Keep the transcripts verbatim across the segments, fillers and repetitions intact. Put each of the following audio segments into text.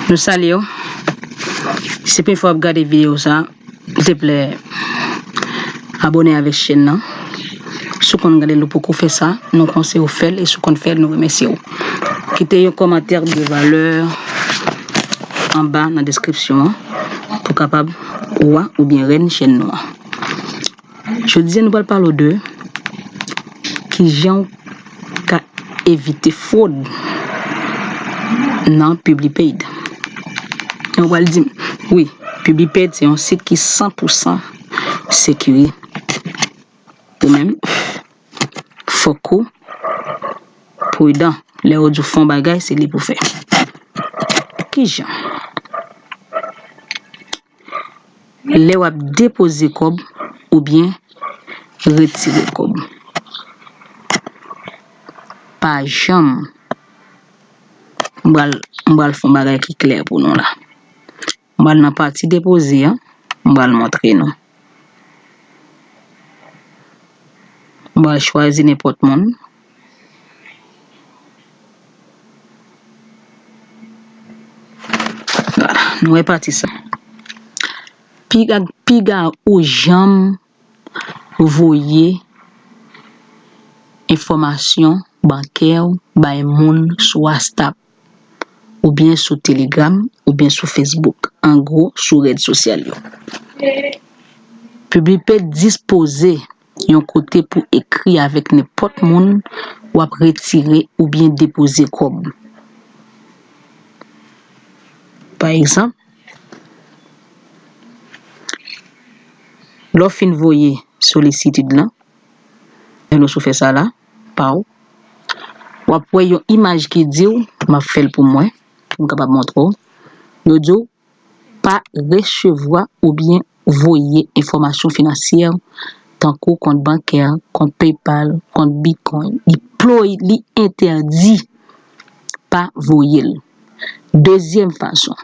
Nou salye w. Si se premye fwa w ap gade videyo sa, silteplè, abòne avèk chèn nan. Si w konn gade l, ou poko fè sa, nou konseye w fè l, e si w konn fè l, nou remèsye w. Kite yon kòmantè de valè anba nan deskripsyon an pou w kapab wa oubyen rèn chèn nou an. Jodi a, nou pral pale w de kijan w ka evite fwod nan Publipaid. Yon pral di m, wi, Publipaid se yon sit ki san pou san sekire. Ou menm, fòk ou pridan. Lè yo di w fè yon bagay, se li pou fè. Kijan? Lè w ap depoze kòb oubyen retire kòb. Pa janm, m pral, m pral fè yon bagay ki klè pou nou la. M pral nan pati depoze a, m pral montre nou. M pral chwazi nenpòt moun. Vwala, nou wè pati sa. Piga, piga ou janm voye enfòmasyon bankè w bay moun sou WhatsApp oubyen sou Telegram oubyen sou Facebook, an gwo, sou rèd sosyal yo. Publipaid dispoze yon kote pou ekri avèk nenpòt moun w ap retire oubyen depoze kòb. Pa egzanp, lè w fin voye solisitid lan, lè nou sou fè sa la, pa w, w ap wè yon imaj ki di w, m ap fè l pou mwen, pou m kapab montre w. Yo di w pa resevwa oubyen voye enfòmasyon finansyè tankou kont bankè, kont PayPal, kont Bitcoin. Li plo-, li entèdi, pa voye l. Dezyèm fason,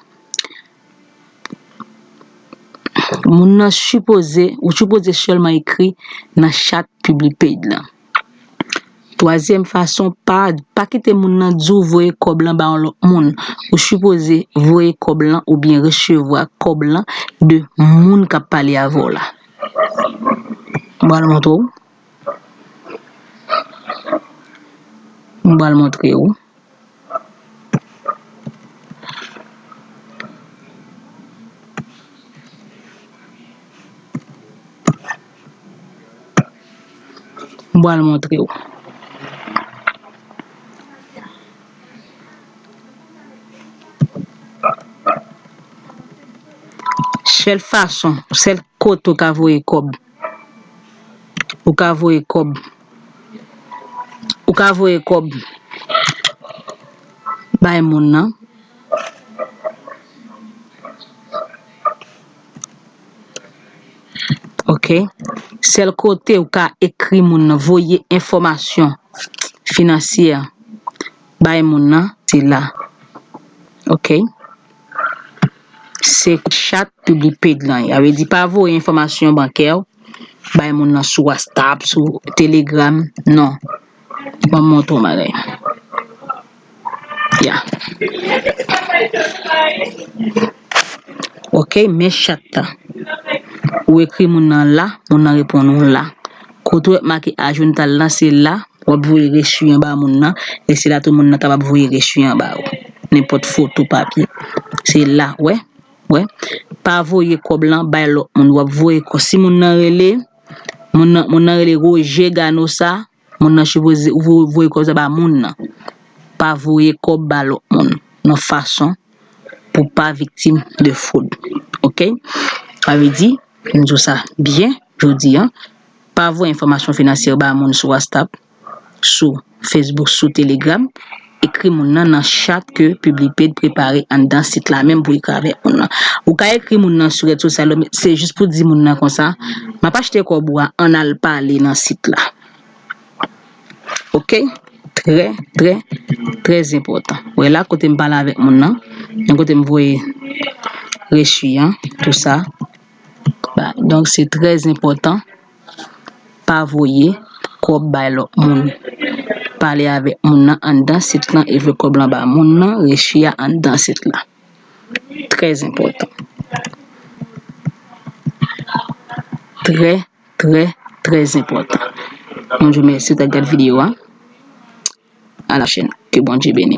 moun nan sipoze, ou sipoze sèlman ekri nan chat Publipaid lan. Twazyèm fason, pa, pa kite moun nan di w voye kòb lan ba yon lòt moun. Ou sipoze voye kòb lan oubyen resevwa kòb lan de moun k ap pale avè w la. M pral montre w. M pral montre w. M pral montre w. Sèl fason, sèl kote w ka voye kòb, ou ka voye kòb, ou ka voye kòb bay moun nan. Ok. Sèl kote ou ka ekri moun nan, voye enfòmasyon finansyè bay moun nan, se la. Ok. Se chat Publipaid lan. Sa vle di pa voye enfòmasyon bankè w bay moun nan sou WhatsApp, sou Telegram, non. Ban m montre w bagay. Ya. Ok, men chat la. Ou ekri moun nan la, moun nan reponn ou la. Kote w wè make ajoute lan, se la, w ap voye rechi an ba moun nan, e se la tou moun nan kapab voye rechi an ba ou. Nenpòt foto, papye. Se la, wè, wè. Pa voye kòb lan bay lòt moun, w ap voye kòb. Si moun nan rele, moun nan, moun nan rele Roger Ganosa, moun nan sipoze, ou vo-, voye kòb sa ba moun nan. Pa voye kòb ba lòt moun nan fason pou pa viktim de fwod. Ok? Sa vle di, m di w sa byen jodi a, pa voye enfòmasyon finansyè ba moun sou WhatsApp, sou Facebook, sou Telegram. Ekri moun nan nan chat ke Publipaid prepare anndan sit la menm pou ekri avèk moun nan. Ou ka ekri moun nan sou rèd sosyal yo, men se jis pou di moun nan konsa, m ap achte kòb ou a, ann al pale nan sit la. Ok? Trè, trè, trè enpòtan. Wè la kote m pale avèk moun nan, men kote m voye rechi an, tou sa. Ba, donk, se trè enpòtan. Pa voye kòb bay lòt moun. Pale avèk moun nan anndan sit lan e voye kòb lan ba moun nan, rechi a anndan sit la. Trè enpòtan. Trè, trè, trè enpòtan. Mon Dieu, mèsi w t ap gad videyo a. À la chaîne. Ke Bondye beni w.